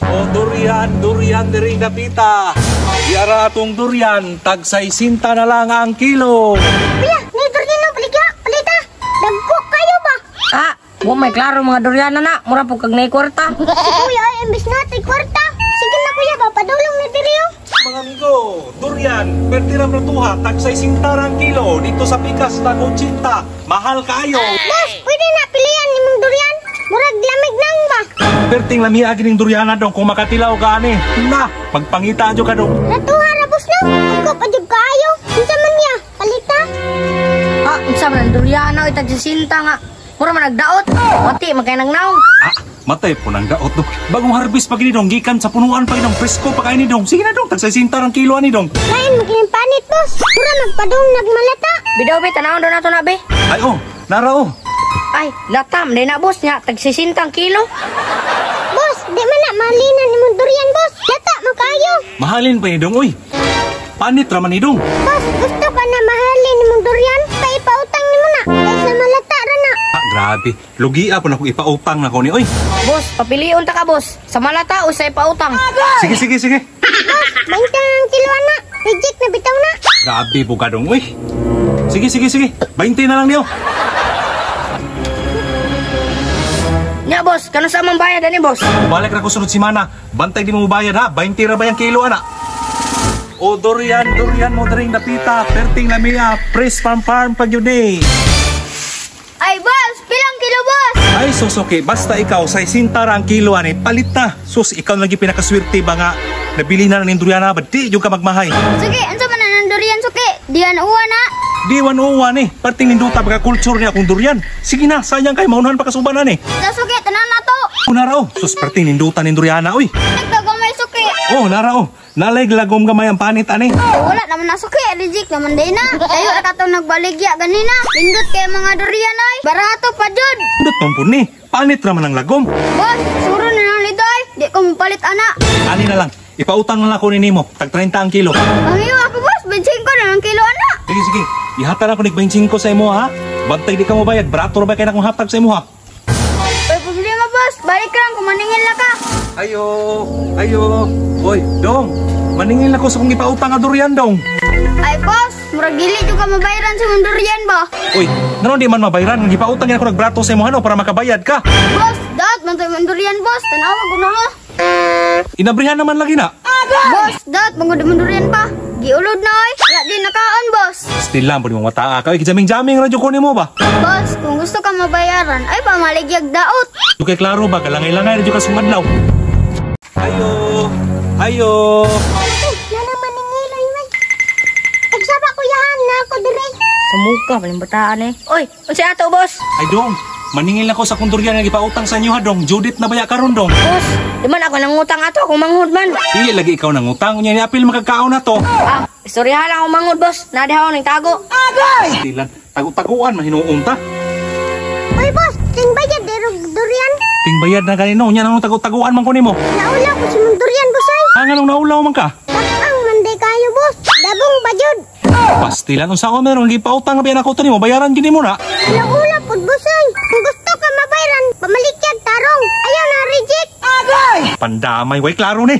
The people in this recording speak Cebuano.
O durian, durian diri dapita. Diara atong durian, tag 60 na lang ang kilo. Kuya, ni durian no, baligya, palita. Dagko kayo ba? Ah, wa may klaro mga durian na na. Mura po kag nay kwarta. Si kuya ay imbis na tay kwarta. Sige na kuya, papadulong na diri oh. Mga amigo, durian, perti ra tuha, tag 60 ra ang kilo. Dito sa pikas, tag 80. Mahal kaayo. Boss, pwede na pilihan nimong durian. Murag lamig nang ba? Perting lamia gining duriana dong kung makatilaw ka ani. Na, pagpangita jud ka dong. Natuha ra boss no. Dagko pa jud kaayo. Unsa man niya? Palita. Ah, unsa man ang durian na tag 60 nga. Mura man nagdaot. Mati man kay nagnaong. Ah, matay po nang daot dong. Bagong harvest pa gini dong, gikan sa punuan pa gini dong, presko pa kayo ni dong. Sige na dong, tag 60 ang kilo ani dong. Lain man kining panit boss. Mura magpadung nagmalata. Bidaw be, tanawon daw nato na be. Ay oh, nara oh. Ay, latam day na boss nya tag 60 ang kilo. Boss, di man na mahalina nimong durian boss. Lata man kaayo. Mahalin pa ni dong, uy. Panit ra man ni dong. Boss, gusto ka na mahalin nimong durian? Paipautang nimo na. Kaysa malata ra na. Ah, grabe. Lugia po na kung ipautang na ko ni, oy. Boss, papilion ta ka boss. Sa malata o sa ipautang. Sige, sige, sige. Boss, 20 ang kilo na. Reject na bitaw na. Grabe po ka dong, uy. Sige, sige, sige. 20 na lang niyo. Nya boss, kano sa man bayad ani boss? Balik ra ko sunod semana. Bantay di mo bayad ha. 20 ra ba yung kilo ana? O durian, durian mo dring dapita. Perting lamia, fresh farm farm pag yun eh. Ay boss, pilang kilo boss? Ay, susuki, basta ikaw, sa ra ang kilo ani, palit na. Sus, ikaw lagi pinakaswerte ba nga, nabili na ng durian na ba, di yung ka magmahay. Suki, unsa man ang durian suki? Diyan uwa na. Di 101 eh, parting ninduta pagka culture niya kung durian. Sige na, sayang kay maunahan pa kasubanan eh. Sa suki, tanan na to. Oh, nara oh, sus, parting ninduta ning duriana, uy. Nagkagamay suki. Oh, nara oh, nalay lagom gamay ang panit ani. Oh, wala naman na suki, reject naman day na. Tayo ra katong nagbaligya ganina. Lindot kay mga durian ay. Barato pa jud. Dut man po ni, panit ra man ang lagom. Boss, suro na lang nito ay. Di ko mapalit ana. Ani na lang, ipautang na lang ako ni nimo, tag 30 ang kilo. Pangiyo ako boss, 25 na lang kilo ana. Sige, sige, ihatag ako nig 25 sa imo ha. Bantay di ka mo bayad, barato ra ba kay na akong hatag sa imo ha. May problema boss, balik lang kung maningil na ka. Ayo, ayo. Hoy, dong. Maningil ako sa kong ipautang nga durian dong. Ay boss, murag dili jud ka mabayaran sa mong durian ba? Uy, ngano di man mabayran? Nga gipautang ako nagbrato sa imo ano para makabayad ka. Boss, daot man to imong durian boss, tanawa ko na ha. Inabrihan naman lagi na. Boss, daot mangud imong durian pa. Giulod na oy. Wala din nakaon boss. Still lang pud mong mataa ka. Uy, jaming-jaming ra jud ko nimo ba? Boss, kung gusto ka mabayaran, ay pamaligyag daot. Kay klaro ba kalangay-langay ra jud ka sumadlaw. Ayo, ayo. Nana maningil ay may. Nagsaba kuyahan na ako dire. Sa muka paling bataan eh. Oy, unsa ato boss? Ay dong, maningil ako sa kong durian nga gipautang sa inyo ha dong. Judith na baya karon dong. Boss, di man ako nangutang ato akong manghud man. Dili lagi ikaw nangutang unya ni apil makakaon na to. Ah, istoryahan lang akong manghud boss. Nadihaw ning tago. Stilan, tago-taguan mahinuon ta. Uy boss, ting bayad dero durian. Ting bayad na ganino, unya nang tago-taguan man ko nimo. Naulaw ko si mong durian boss ay. Ah, nganong naulaw man ka? Ang manday kayo boss. Dabong bajud. Pastilan unsa ko meron gipautang na biyan ako to nimo, bayaran gini mo na. Naulaw pud boss ay. Kung gusto ka mabayaran, pamalikyag tarong. Ayaw na reject. Pandamay way klaro ni.